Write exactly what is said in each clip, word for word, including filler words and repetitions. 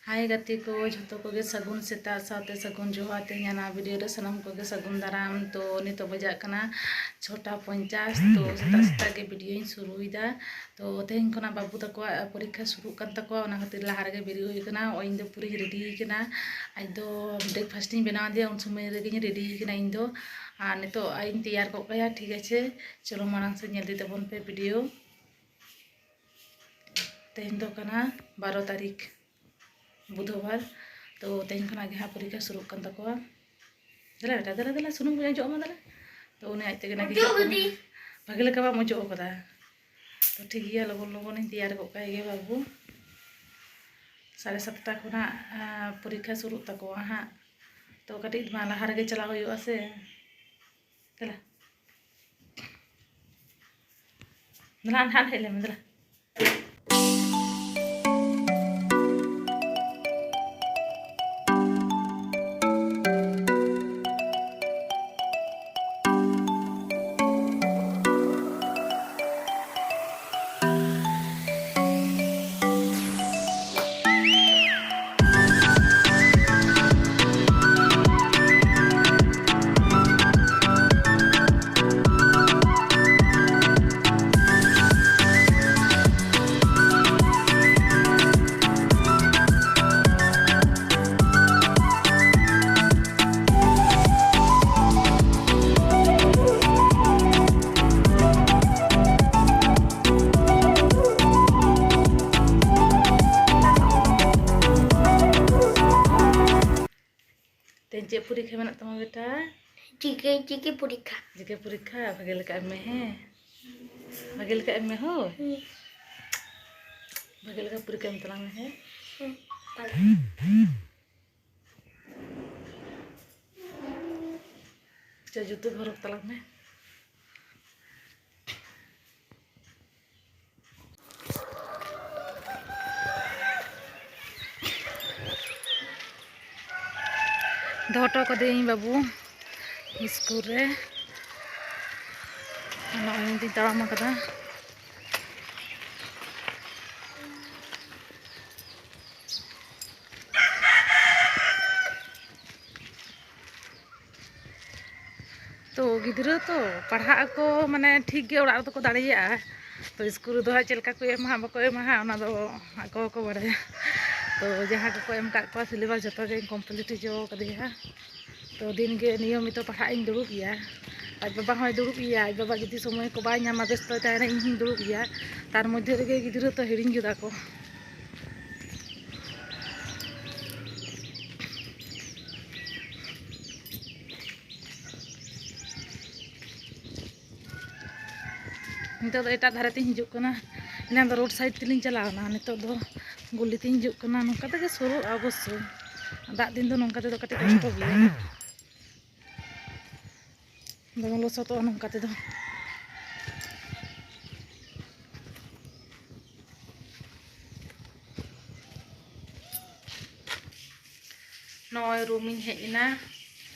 ᱦᱟᱭ ᱜᱟᱛᱮ ᱠᱚ, ᱡᱷᱚᱛᱚ ᱠᱚᱜᱮ ᱥᱟᱹᱜᱩᱱ ᱥᱮᱛᱟᱜ ᱥᱟᱶᱛᱮ ᱥᱟᱹᱜᱩᱱ ᱡᱚᱦᱟᱨ᱾ ᱛᱮᱦᱮᱧ ᱱᱟᱣᱟ ᱵᱷᱤᱰᱤᱭᱳ ᱨᱮ ᱥᱟᱱᱟᱢ ᱠᱚᱜᱮ ᱥᱟᱹᱜᱩᱱ ᱫᱟᱨᱟᱢ᱾ ᱛᱚ ᱱᱤᱛᱚᱜ ᱵᱟᱡᱟᱜ ᱠᱟᱱᱟ ᱪᱷᱚᱴᱟ ᱯᱚᱧᱪᱟᱥ᱾ ᱛᱚ ᱥᱮᱛᱟᱜ ᱥᱮᱛᱟᱜ ᱜᱮ ᱵᱷᱤᱰᱤᱭᱳᱧ ᱥᱩᱨᱩᱭᱮᱫᱟ᱾ ᱛᱚ ᱛᱮᱦᱮᱧ ᱠᱷᱚᱱᱟᱜ ᱵᱟᱹᱵᱩ ᱛᱟᱠᱚᱣᱟᱜ ᱯᱚᱨᱤᱠᱠᱷᱟ ᱥᱩᱨᱩᱜ ᱠᱟᱱ ᱛᱟᱠᱚᱣᱟ, ᱚᱱᱟ ᱠᱷᱟᱹᱛᱤᱨ ᱞᱟᱦᱟ ᱨᱮᱜᱮ ᱵᱮᱨᱮᱫ ᱦᱩᱭ ᱠᱟᱱᱟ᱾ ᱤᱧ ᱫᱚ ᱯᱩᱨᱟᱹᱧ ᱨᱮᱰᱤ ᱠᱟᱱᱟ᱾ ᱟᱡ ᱫᱚ ᱵᱨᱮᱠᱯᱷᱟᱥᱴ ᱤᱧ ᱵᱮᱱᱟᱣ ᱟᱫᱮᱭᱟ, ᱩᱱ ᱥᱚᱢᱚᱭ ᱨᱮᱜᱮᱧ ᱨᱮᱰᱤ ᱠᱟᱱᱟ ᱤᱧ ᱫᱚ᱾ ᱟᱨ ᱱᱤᱛᱚᱜ ᱟᱡ ᱤᱧ ᱛᱮᱭᱟᱨ ᱜᱚᱫ ᱠᱟᱭᱟ, ᱴᱷᱤᱠ ᱟᱪᱷᱮ? ᱪᱚᱞᱚ ᱢᱟᱲᱟᱝ ᱥᱮᱫ ᱧᱮᱞ ᱤᱫᱤ ᱛᱟᱵᱚᱱ ᱯᱮ ᱵᱷᱤᱰᱤᱭᱳ᱾ ᱛᱮᱦᱮᱧ ᱫᱚ ᱠᱟᱱᱟ ᱵᱟᱨᱚ ᱛᱟᱹᱨᱤᱠᱷ ᱵᱩᱫᱷᱵᱟᱨ᱾ ᱛᱚ ᱛᱮᱦᱮᱧ ᱠᱷᱚᱱᱟᱜ ᱜᱮ ᱦᱟᱸᱜ ᱯᱚᱨᱤᱠᱠᱷᱟ ᱥᱩᱨᱩᱜ ᱠᱟᱱ ᱛᱟᱠᱚᱣᱟ᱾ ᱫᱮᱞᱟ ᱵᱮᱴᱟ, ᱫᱮᱞᱟ, ᱫᱮᱞᱟ, ᱥᱩᱱᱩᱢ ᱠᱚᱧ ᱚᱡᱚᱜ ᱟᱢᱟ, ᱫᱮᱞᱟ᱾ ᱛᱚ ᱩᱱᱤ ᱟᱡ ᱛᱮᱜᱮ ᱱᱟᱜ ᱚᱡᱚᱜ ᱦᱤᱡᱩᱜ ᱠᱟᱱᱟ᱾ ᱠᱟᱹᱫᱟᱹᱧ᱾ ᱵᱷᱟᱜᱮ ᱞᱮᱠᱟ ᱵᱟᱢ ᱚᱡᱚᱜ ᱟᱠᱟᱫᱟ᱾ ᱛᱚ ᱴᱷᱤᱠ ᱜᱮᱭᱟ, ᱞᱚᱜᱚᱱ ᱞᱚᱜᱚᱱᱤᱧ ᱛᱮᱭᱟᱨ ᱜᱚᱫ ᱠᱟᱭ ᱜᱮ ᱵᱟᱹᱵᱩ᱾ ᱥᱟᱲᱮ ᱥᱟᱛᱴᱟ ᱠᱷᱚᱱᱟᱜ, ᱟᱸ, ᱯᱚᱨᱤᱠᱠᱷᱟ ᱥᱩᱨᱩᱜ ᱛᱟᱠᱚᱣᱟ ᱦᱟᱸᱜ᱾ ᱛᱚ ᱠᱟᱹᱴᱤᱡ ᱢᱟ ᱞᱟᱦᱟ ᱨᱮᱜᱮ ᱪᱟᱞᱟᱣ ᱦᱩᱭᱩᱜᱼᱟ ᱥᱮ᱾ ᱫᱮᱞᱟ᱾ ᱫᱮᱞᱟ, ᱱᱟᱦᱟᱜ ᱦᱮᱡ ᱞᱮᱢ, ᱫᱮᱞᱟ᱾ ᱛᱮᱦᱮᱧ ᱪᱮᱫ ᱯᱚᱨᱤᱠᱠᱷᱟ ᱢᱮᱱᱟᱜ ᱛᱟᱢᱟ ᱵᱮᱴᱟ? ᱡᱤᱠᱮ, ᱡᱤᱠᱮ ᱯᱚᱨᱤᱠᱠᱷᱟ᱾ ᱡᱤᱠᱮ ᱯᱚᱨᱤᱠᱠᱷᱟ, ᱵᱷᱟᱜᱮ ᱞᱮᱠᱟ ᱮᱢ ᱢᱮ, ᱦᱮᱸ? ᱵᱷᱟᱜᱮ ᱞᱮᱠᱟ ᱮᱢ ᱢᱮ, ᱦᱳᱭ᱾ ᱦᱩᱸ᱾ ᱵᱷᱟᱜᱮ ᱞᱮᱠᱟ ᱯᱚᱨᱤᱠᱠᱷᱟ ᱮᱢ ᱛᱟᱞᱟᱝ ᱢᱮ, ᱦᱮᱸ? ᱦᱩᱸ᱾ ᱪᱚ, ᱡᱩᱛᱟᱹ ᱦᱚᱨᱚᱜ ᱛᱟᱞᱟᱝ ᱢᱮ᱾ ᱫᱚᱦᱚ ᱦᱚᱴᱚ ᱠᱟᱹᱫᱟᱹᱧ ᱵᱟᱹᱵᱩ ᱤᱥᱠᱩᱞ ᱨᱮ᱾ ᱱᱚᱜᱼᱚᱭ ᱤᱧ ᱫᱩᱧ ᱛᱟᱲᱟᱢ ᱟᱠᱟᱫᱟ᱾ ᱜᱤᱫᱽᱨᱟᱹ ᱛᱚ ᱯᱟᱲᱦᱟᱜ ᱟᱠᱚ, ᱢᱟᱱᱮ, ᱴᱷᱤᱠ ᱜᱮ ᱚᱲᱟᱜ ᱨᱮᱫᱚ ᱠᱚ ᱫᱟᱲᱮᱭᱟᱜᱼᱟ᱾ ᱛᱚ ᱥᱠᱩᱞ ᱨᱮᱫᱚ ᱦᱟᱸᱜ ᱪᱮᱫ ᱞᱮᱠᱟ ᱠᱚ ᱮᱢᱟ ᱦᱟᱸᱜ, ᱵᱟᱠᱚ ᱮᱢᱟ ᱦᱟᱸᱜ, ᱚᱱᱟ ᱫᱚ ᱟᱠᱚ ᱦᱚᱸᱠᱚ ᱵᱟᱲᱟᱭᱟ᱾ ᱛᱚ ᱡᱟᱦᱟᱸ ᱠᱚᱠᱚ ᱮᱢ ᱠᱟᱜ ᱠᱚᱣᱟ syllabus, ᱡᱚᱛᱚ ᱜᱮᱧ complete ᱦᱚᱪᱚ ᱠᱟᱫᱮᱭᱟ᱾ ᱛᱚ ᱫᱤᱱ ᱜᱮ ᱱᱤᱭᱚᱢᱤᱛᱚ ᱯᱟᱲᱦᱟᱜ ᱤᱧ ᱫᱩᱲᱩᱵ ᱮᱭᱟ᱾ ᱟᱡ ᱵᱟᱵᱟ ᱦᱚᱸᱭ ᱫᱩᱲᱩᱵ ᱮᱭᱟ, ᱟᱡ ᱵᱟᱵᱟ ᱡᱩᱫᱤ ᱥᱚᱢᱚᱭ ᱠᱚ ᱵᱟᱭ ᱧᱟᱢᱟ, ᱵᱮᱥᱛᱚᱭ ᱛᱟᱦᱮᱱᱟ, ᱤᱧ ᱦᱚᱸᱧ ᱫᱩᱲᱩᱵ ᱮᱭᱟ᱾ ᱛᱟᱨ ᱢᱚᱫᱽᱫᱷᱮ ᱨᱮᱜᱮ ᱜᱤᱫᱽᱨᱟᱹ ᱛᱚ ᱦᱤᱲᱤᱧ ᱜᱚᱫᱟ ᱠᱚ᱾ ᱱᱤᱛᱚᱜ ᱫᱚ ᱮᱴᱟᱜ ᱫᱷᱟᱨᱮ ᱛᱤᱧ ᱦᱤᱡᱩᱜ ᱠᱟᱱᱟ᱾ ᱮᱱᱟᱝ ᱫᱚ road side ᱛᱮᱞᱤᱧ ᱪᱟᱞᱟᱣᱱᱟ, ᱱᱤᱛᱚᱜ ᱫᱚ ᱜᱩᱞᱤ ᱛᱤᱧ ᱦᱤᱡᱩᱜ ᱠᱟᱱᱟ᱾ ᱱᱚᱝᱠᱟ ᱛᱮᱜᱮ ᱥᱩᱨᱩᱜᱼᱟ ᱚᱵᱚᱥᱥᱳᱭ᱾ ᱫᱟᱜ ᱫᱤᱱ ᱫᱚ ᱱᱚᱝᱠᱟ ᱛᱮᱫᱚ ᱠᱟᱹᱴᱤᱡ ᱠᱚᱥᱴᱚ ᱜᱮᱭᱟ, ᱫᱚᱢᱮ ᱞᱚᱥᱚᱫᱚᱜᱼᱟ ᱱᱚᱝᱠᱟ ᱛᱮᱫᱚ᱾ ᱱᱚᱜᱼᱚᱭ room ᱤᱧ ᱦᱮᱡ ᱮᱱᱟ,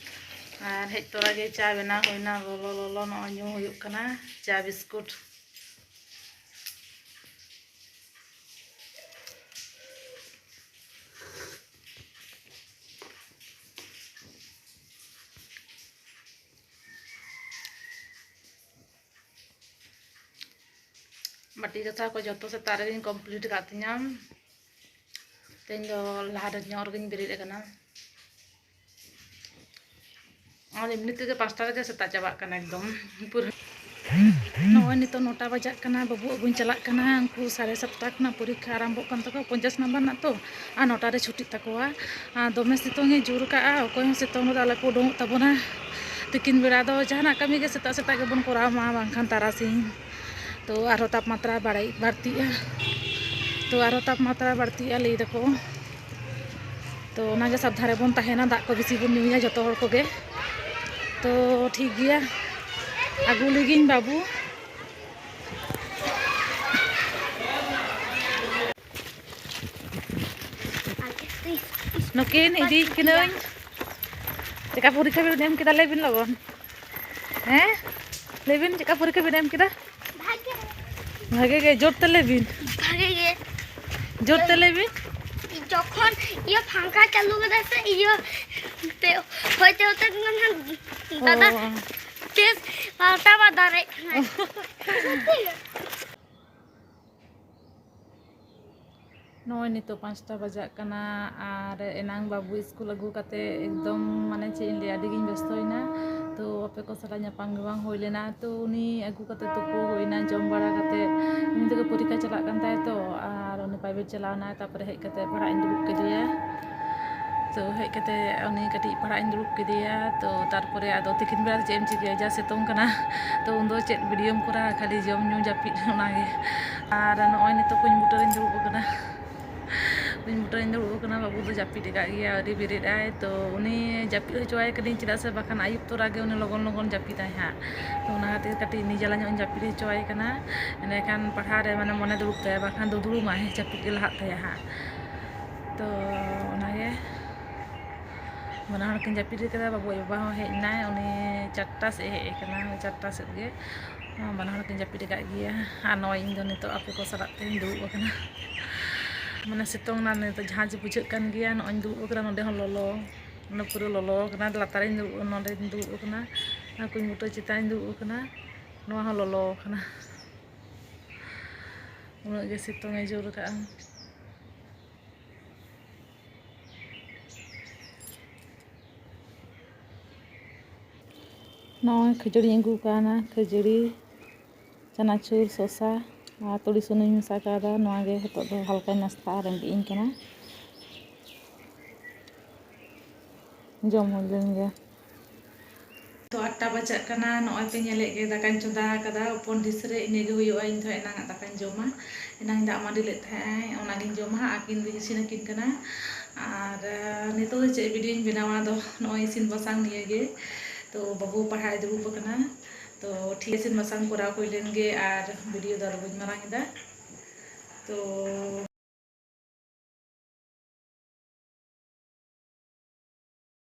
ᱟᱨ ᱦᱮᱡ ᱛᱚᱨᱟ ᱜᱮ ᱪᱟ ᱵᱮᱱᱟᱣ ᱦᱩᱭᱱᱟ, ᱞᱚᱞᱚ ᱞᱚᱞᱚ ᱱᱚᱜᱼᱚᱭ ᱧᱩ ᱦᱩᱭᱩᱜ ᱠᱟᱱᱟ ᱪᱟ ᱵᱤᱥᱠᱩᱴ᱾ ᱵᱟᱹᱴᱤ ᱜᱟᱥᱟᱣ ᱠᱚ ᱡᱚᱛᱚ ᱥᱮᱛᱟᱜ ᱨᱮᱜᱮᱧ complete ᱟᱠᱟᱫ ᱛᱤᱧᱟᱹ᱾ ᱛᱮᱦᱮᱧ ᱫᱚ ᱞᱟᱦᱟ ᱧᱚᱜ ᱨᱮᱜᱮᱧ ᱵᱮᱨᱮᱫ ᱟᱠᱟᱱᱟ᱾ ᱟᱨ ᱮᱢᱱᱤ ᱛᱮᱜᱮ ᱯᱟᱸᱪᱴᱟ ᱨᱮᱜᱮ ᱥᱮᱛᱟᱜ ᱪᱟᱵᱟᱜ ᱠᱟᱱᱟ ᱮᱠᱫᱚᱢ ᱯᱩᱨᱟᱹ᱾ ᱱᱚᱜᱼᱚᱭ ᱱᱤᱛᱚᱜ ᱱᱚᱴᱟ ᱵᱟᱡᱟᱜ ᱠᱟᱱᱟ, ᱵᱟᱹᱵᱩ ᱟᱹᱜᱩᱧ ᱪᱟᱞᱟᱜ ᱠᱟᱱᱟ᱾ ᱩᱱᱠᱩ ᱥᱟᱲᱮ ᱥᱟᱛᱴᱟ ᱠᱷᱚᱱᱟᱜ ᱯᱚᱨᱤᱠᱠᱷᱟ ᱟᱨᱟᱢᱵᱷᱚᱜ ᱠᱟᱱ ᱛᱟᱠᱚᱣᱟ, ᱯᱚᱧᱪᱟᱥ ᱱᱟᱢᱵᱟᱨ ᱨᱮᱱᱟᱜ ᱛᱚ, ᱟᱨ ᱱᱚᱴᱟ ᱨᱮ ᱪᱷᱩᱴᱤᱜ ᱛᱟᱠᱚᱣᱟ᱾ ᱟᱨ ᱫᱚᱢᱮ ᱥᱤᱛᱩᱝ ᱮ ᱡᱳᱨ ᱠᱟᱜᱼᱟ, ᱚᱠᱚᱭ ᱦᱚᱸ ᱥᱤᱛᱩᱝ ᱨᱮᱫᱚ ᱟᱞᱚ ᱠᱚ ᱩᱰᱩᱝᱚᱜ ᱛᱟᱵᱚᱱᱟ᱾ ᱛᱤᱠᱤᱱ ᱵᱮᱲᱟ ᱫᱚ ᱡᱟᱦᱟᱱᱟᱜ ᱠᱟᱹᱢᱤ ᱜᱮ ᱥᱮᱛᱟᱜ ᱥᱮᱛᱟᱜ ᱜᱮᱵᱚᱱ ᱠᱚᱨᱟᱣ ᱢᱟ, ᱵᱟᱝᱠᱷᱟᱱ ᱛᱟᱨᱟᱥᱤᱧ ᱛᱚ ᱟᱨᱦᱚᱸ ᱛᱟᱯᱢᱟᱛᱨᱟ ᱵᱟᱲᱟᱭ ᱵᱟᱹᱲᱛᱤᱜᱼᱟ᱾ ᱛᱚ ᱟᱨᱦᱚᱸ ᱛᱟᱯᱢᱟᱛᱨᱟ ᱵᱟᱹᱲᱛᱤᱜᱼᱟ ᱞᱟᱹᱭ ᱫᱟᱠᱚ᱾ ᱛᱚ ᱚᱱᱟᱜᱮ ᱥᱟᱵᱫᱷᱟᱱ ᱨᱮᱵᱚᱱ ᱛᱟᱦᱮᱱᱟ, ᱫᱟᱜ ᱠᱚ ᱵᱮᱥᱤ ᱵᱚᱱ ᱧᱩᱭᱟ ᱡᱚᱛᱚ ᱦᱚᱲ ᱠᱚᱜᱮ᱾ ᱛᱚ ᱴᱷᱤᱠ ᱜᱮᱭᱟ, ᱟᱹᱜᱩ ᱞᱮᱜᱤᱧ ᱵᱟᱹᱵᱩ᱾ ᱱᱩᱠᱤᱱ ᱤᱫᱤᱭᱮᱫ ᱠᱤᱱᱟᱹᱧ᱾ ᱪᱮᱠᱟ ᱯᱚᱨᱤᱠᱠᱷᱟ ᱵᱤᱱ ᱮᱢ ᱠᱮᱫᱟ? ᱞᱟᱹᱭ ᱵᱤᱱ ᱞᱚᱜᱚᱱ᱾ ᱦᱮᱸ, ᱞᱟᱹᱭ ᱵᱤᱱ, ᱪᱮᱠᱟ ᱯᱚᱨᱤᱠᱠᱷᱟ ᱵᱤᱱ ᱮᱢ ᱠᱮᱫᱟ? ᱵᱷᱟᱜᱮ᱾ ᱵᱷᱟᱜᱮ ᱜᱮ, ᱡᱳᱨ ᱛᱮ ᱞᱟᱹᱭ ᱵᱤᱱ᱾ ᱵᱷᱟᱜᱮ ᱜᱮ᱾ ᱡᱳᱨ ᱛᱮ ᱞᱟᱹᱭ ᱵᱤᱱ᱾ ᱡᱚᱠᱷᱚᱱ ᱤᱭᱟᱹ ᱯᱷᱟᱝᱠᱟ ᱪᱟᱹᱞᱩ ᱠᱮᱫᱟ ᱥᱮ, ᱤᱭᱟᱹ ᱛᱮ ᱦᱚᱭ ᱛᱮ ᱦᱚᱛᱮ ᱛᱮ ᱱᱟᱦᱟᱜ ᱫᱟᱫᱟ ᱚ᱾ ᱛᱮ ᱯᱟᱞᱴᱟ ᱵᱟᱫᱟᱨᱮ᱾ ᱱᱚᱜᱼᱚᱭ ᱱᱤᱛᱚᱜ ᱯᱟᱸᱪᱴᱟ ᱵᱟᱡᱟᱜ ᱠᱟᱱᱟ ᱟᱨ ᱮᱱᱟᱝ ᱵᱟᱹᱵᱩ ᱥᱠᱩᱞ ᱟᱹᱜᱩ ᱠᱟᱛᱮ ᱮᱠᱫᱚᱢ, ᱢᱟᱱᱮ, ᱪᱮᱫ ᱤᱧ ᱞᱟᱹᱭᱟ, ᱟᱹᱰᱤ ᱜᱤᱧ ᱵᱮᱥᱛᱚᱭᱮᱱᱟ᱾ ᱛᱚ ᱟᱯᱮ ᱠᱚ ᱥᱟᱞᱟᱜ ᱧᱟᱯᱟᱢ ᱜᱮ ᱵᱟᱝ ᱦᱩᱭ ᱞᱮᱱᱟ᱾ ᱛᱚ ᱩᱱᱤ ᱟᱹᱜᱩ ᱠᱟᱛᱮ, ᱛᱩᱯᱩ ᱦᱩᱭᱱᱟ, ᱡᱚᱢ ᱵᱟᱲᱟ ᱠᱟᱛᱮ, ᱩᱱᱤ ᱛᱮᱜᱮ ᱯᱚᱨᱤᱠᱠᱷᱟ ᱪᱟᱞᱟᱜ ᱠᱟᱱ ᱛᱟᱭᱟ ᱛᱚ, ᱟᱨ ᱩᱱᱤ ᱯᱨᱟᱭᱵᱷᱮᱴ ᱪᱟᱞᱟᱣ ᱮᱱᱟᱭ, ᱛᱟᱨᱯᱚᱨᱮ ᱦᱮᱡ ᱠᱟᱛᱮ ᱯᱟᱲᱦᱟᱜ ᱤᱧ ᱫᱩᱲᱩᱵ ᱠᱮᱫᱮᱭᱟ᱾ ᱛᱚ ᱦᱮᱡ ᱠᱟᱛᱮ ᱩᱱᱤ ᱠᱟᱹᱴᱤᱡ ᱯᱟᱲᱦᱟᱜ ᱤᱧ ᱫᱩᱲᱩᱵ ᱠᱮᱫᱮᱭᱟ᱾ ᱛᱚ ᱛᱟᱨᱯᱚᱨᱮ ᱟᱫᱚ ᱛᱤᱠᱤᱱ ᱵᱮᱲᱟ ᱫᱚ ᱪᱮᱫ ᱮᱢ ᱪᱤᱠᱟᱹᱭᱟ, ᱡᱟ ᱥᱤᱛᱩᱝ ᱠᱟᱱᱟ᱾ ᱛᱚ ᱩᱱᱫᱚ ᱪᱮᱫ ᱵᱷᱤᱰᱤᱭᱳᱢ ᱠᱚᱨᱟᱣᱟ, ᱠᱷᱟᱹᱞᱤ ᱡᱚᱢ ᱧᱩ ᱡᱟᱹᱯᱤᱫ, ᱚᱱᱟᱜᱮ᱾ ᱟᱨ ᱱᱚᱜᱼᱚᱭ ᱱᱤᱛᱚᱜ ᱠᱩᱧ ᱵᱩᱴᱟᱹ ᱨᱤᱧ ᱫᱩᱲᱩᱵ ᱟᱠᱟᱱᱟ᱾ ᱠᱩᱧ ᱵᱩᱴᱟᱹ ᱨᱤᱧ ᱫᱩᱲᱩᱵ ᱟᱠᱟᱱᱟ, ᱵᱟᱹᱵᱩ ᱫᱚ ᱡᱟᱹᱯᱤᱫ ᱟᱠᱟᱫ ᱜᱮᱭᱟ, ᱟᱹᱣᱨᱤ ᱵᱮᱨᱮᱫ ᱟᱭ᱾ ᱛᱚ ᱩᱱᱤ ᱡᱟᱹᱯᱤᱫ ᱦᱚᱪᱚᱣᱟᱭ ᱠᱟᱹᱱᱟᱹᱧ, ᱪᱮᱫᱟᱜ ᱥᱮ ᱵᱟᱠᱷᱟᱱ ᱟᱹᱭᱩᱵ ᱛᱚᱨᱟ ᱜᱮ ᱩᱱᱤ ᱞᱚᱜᱚᱱ ᱞᱚᱜᱚᱱ ᱡᱟᱹᱯᱤᱫᱟᱭ ᱦᱟᱸᱜ᱾ ᱛᱚ ᱚᱱᱟ ᱠᱷᱟᱹᱛᱤᱨ ᱠᱟᱹᱴᱤᱡ ᱱᱤᱡᱟᱞᱟ ᱧᱚᱜ ᱤᱧ ᱡᱟᱹᱯᱤᱫ ᱦᱚᱪᱚᱣᱟᱭ ᱠᱟᱱᱟ, ᱮᱸᱰᱮᱠᱷᱟᱱ ᱯᱟᱲᱦᱟᱣ ᱨᱮ, ᱢᱟᱱᱮ, ᱢᱚᱱᱮ ᱫᱩᱲᱩᱵ ᱛᱟᱭᱟ, ᱵᱟᱠᱷᱟᱱ ᱫᱩᱫᱽᱲᱩᱢᱟᱭ, ᱡᱟᱹᱯᱤᱫ ᱜᱮ ᱞᱟᱦᱟᱜ ᱛᱟᱭᱟ ᱦᱟᱸᱜ᱾ ᱛᱚ ᱚᱱᱟᱜᱮ, ᱵᱟᱱᱟ ᱦᱚᱲ ᱠᱤᱱ ᱡᱟᱹᱯᱤᱫ ᱠᱮᱫᱟ᱾ ᱵᱟᱹᱵᱩ ᱟᱡ ᱵᱟᱵᱟ ᱦᱚᱸ ᱦᱮᱡ ᱮᱱᱟᱭ, ᱩᱱᱤ ᱪᱟᱨᱴᱟ ᱥᱮᱫ ᱮ ᱦᱮᱡ ᱟᱠᱟᱱᱟ, ᱪᱟᱨᱴᱟ ᱥᱮᱫ ᱜᱮ᱾ ᱵᱟᱱᱟ ᱦᱚᱲ ᱠᱤᱱ ᱡᱟᱹᱯᱤᱫ ᱟᱠᱟᱫ ᱜᱮᱭᱟ᱾ ᱟᱨ ᱱᱚᱜᱼᱚᱭ ᱤᱧ ᱫᱚ ᱱᱤᱛᱚᱜ ᱟᱯᱮ ᱠᱚ ᱥᱟᱞᱟᱜ ᱛᱮᱧ ᱫᱩᱲᱩᱵ ᱟᱠᱟᱱᱟ᱾ ᱢᱟᱱᱮ, ᱥᱤᱛᱩᱝ ᱮᱱᱟ, ᱱᱤᱛᱚᱜ ᱡᱟᱦᱟᱸ ᱡᱮ ᱵᱩᱡᱷᱟᱹᱜ ᱠᱟᱱ ᱜᱮᱭᱟ᱾ ᱱᱚᱜᱼᱚᱭ ᱤᱧ ᱫᱩᱲᱩᱵ ᱟᱠᱟᱱᱟ, ᱱᱚᱸᱰᱮ ᱦᱚᱸ ᱞᱚᱞᱚ, ᱱᱚᱸᱰᱮ ᱯᱩᱨᱟᱹ ᱞᱚᱞᱚ ᱟᱠᱟᱱᱟ᱾ ᱞᱟᱛᱟᱨᱤᱧ ᱫᱩᱲᱩᱵ, ᱱᱚᱸᱰᱮᱧ ᱫᱩᱲᱩᱵ ᱟᱠᱟᱱᱟ, ᱚᱱᱟ ᱠᱩᱧ ᱵᱩᱴᱟᱹ ᱪᱮᱛᱟᱱ ᱤᱧ ᱫᱩᱲᱩᱵ ᱟᱠᱟᱱᱟ, ᱱᱚᱣᱟ ᱦᱚᱸ ᱞᱚᱞᱚ ᱟᱠᱟᱱᱟ᱾ ᱩᱱᱟᱹᱜ ᱜᱮ ᱥᱤᱛᱩᱝ ᱮ ᱡᱳᱨ ᱟᱠᱟᱫᱼᱟ᱾ ᱱᱚᱜᱼᱚᱭ ᱠᱷᱟᱹᱡᱟᱹᱲᱤᱧ ᱟᱹᱜᱩ ᱠᱟᱣᱱᱟ, ᱠᱷᱟᱹᱡᱟᱹᱲᱤ, ᱪᱟᱱᱟᱪᱩᱨ, ᱥᱚᱥᱟ ᱟᱨ ᱛᱩᱲᱤ ᱥᱩᱱᱩᱧ ᱢᱮᱥᱟ ᱠᱟᱣᱫᱟ᱾ ᱱᱚᱣᱟ ᱜᱮ ᱱᱤᱛᱚᱜ ᱫᱚ ᱦᱟᱞᱠᱟᱧ ᱱᱟᱥᱛᱟ ᱟᱨ ᱨᱮᱸᱜᱮᱡ ᱤᱧ ᱠᱟᱱᱟ᱾ ᱡᱚᱢ ᱦᱩᱭ ᱞᱮᱱ ᱜᱮ᱾ ᱛᱚ ᱟᱴᱴᱟ ᱵᱟᱡᱟᱜ ᱠᱟᱱᱟ, ᱱᱚᱜᱼᱚᱭ ᱯᱮ ᱧᱮᱞᱮᱫ ᱜᱮ ᱫᱟᱠᱟᱧ ᱪᱚᱸᱫᱟ ᱟᱠᱟᱫᱟ, ᱦᱚᱯᱚᱱ ᱰᱤᱥ ᱨᱮ ᱤᱱᱟᱹ ᱜᱮ ᱦᱩᱭᱩᱜᱼᱟ᱾ ᱤᱧ ᱫᱚ ᱮᱱᱟᱝ ᱟᱜ ᱫᱟᱠᱟᱧ ᱡᱚᱢᱟ, ᱮᱱᱟᱝ ᱫᱟᱜ ᱢᱟᱹᱰᱤ ᱞᱮᱫ ᱛᱟᱦᱮᱸᱜ ᱟᱭ, ᱚᱱᱟᱜᱤᱧ ᱡᱚᱢᱟ ᱦᱟᱸᱜ, ᱟᱹᱠᱤᱱ ᱫᱚᱧ ᱤᱥᱤᱱ ᱟᱹᱠᱤᱱ ᱠᱟᱱᱟ᱾ ᱟᱨ ᱱᱤᱛᱚᱜ ᱫᱚ ᱪᱮᱫ ᱵᱷᱤᱰᱤᱭᱳᱧ ᱵᱮᱱᱟᱣᱟ, ᱟᱫᱚ ᱱᱚᱜᱼᱚᱭ ᱤᱥᱤᱱ ᱵᱟᱥᱟᱝ ᱱᱤᱭᱟᱹ ᱜᱮ᱾ ᱛᱚ ᱵᱟᱹᱵᱩ ᱯᱟᱲᱦᱟᱣ ᱫᱩᱲᱩᱵ ᱟᱠᱟᱱᱟ, ᱛᱚ ᱴᱷᱤᱠ, ᱤᱥᱤᱱ ᱵᱟᱥᱟᱝ ᱠᱚᱨᱟᱣ ᱦᱩᱭ ᱞᱮᱱ ᱜᱮ ᱟᱨ ᱵᱷᱤᱰᱤᱭᱳ ᱫᱚ ᱟᱨ ᱵᱟᱹᱧ ᱢᱟᱨᱟᱝ ᱮᱫᱟ᱾ ᱛᱚ